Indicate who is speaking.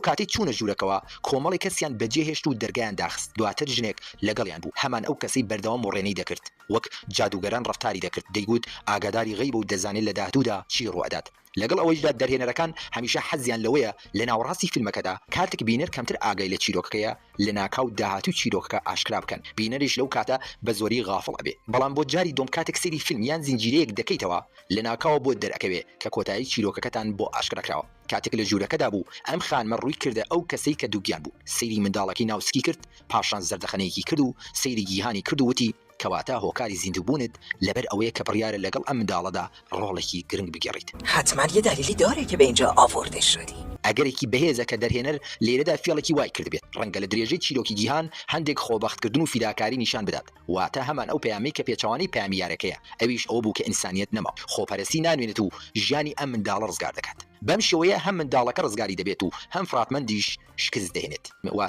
Speaker 1: کاتەی چوونە ژوورەکەوە کۆمەڵێک کەسیان بەجێهێشت و دەرگایان داخست، دواتر ژنێک لەگەڵیان بوو، هەمان ئەو کەسەی بەردەوام وڕێنەی دەکرد، وەک جادووگەران ڕەفتاری دەکرد، دەیگوت ئاگاداری غەیبە و دەزانێت لە داهتوودا چی ڕووئەدات. لەگەڵ ئەوەیشدا دەرهێنەرەکان هەمیشە حەزیان لەوەیە لە ناوەڕاستی فیلمەکەدا کاتێک بینەر کەمتر ئاگای لە چیرۆکەکەیە لەناکاو داهاتووی چیرۆکەکە ئاشکرا بکەن، بینەریش لەو کاتە بە زۆری غافڵ ئەبێ. بەڵام بۆ جاری دووەم کاتێک سەیری فیلم یان زنجیرەیەک دەکەیتەوە لەناکاوە بۆت دەرئەکەوێ کە کۆتایی چیرۆکەکەتان بۆ ئاشکرا کراوە. کاتێک لە ژوورەکەدا بوو ئەم خانمە ڕووی کردە ئەو کەسەی کە دووگیان بوو، سەیری منداڵەکەی ناو سکی کرد، پاشان زەردەخەنەیەکی کرد و سەیری گیهانی کرد و وتی، کەواتە هۆکاری زیندووبوونت لەبەر ئەوەیە کە بڕیارە لەگەڵ ئەم منداڵەدا ڕۆڵێکی گرنگ بگێڕیت.
Speaker 2: حتما یه دلیلی داره که به اینجا آورده شدی.
Speaker 1: ئەگەرێکی بەهێزە کە دەرهێنەر لێرەدا فێڵێکی وای کردبێت، ڕەنگە لە درێژەی چیرۆکی گیهان هەندێک خۆبەختکردن و فیداکاری نیشان بدات، واتە هەمان ئەو پەیامەی کە پێچەوانەی پەیامی یارەکەیە، ئەویش ئەوە بوو کە ئینسانیەت نەما و خۆپەرستی نانوێنێت و ژیانی ئەم منداڵە ڕزگار دەکات. بەم شێوەیە هەم منداڵەکە ڕزگاری دەبێت و هەم فراتمەندیش شکست دەهێنێت.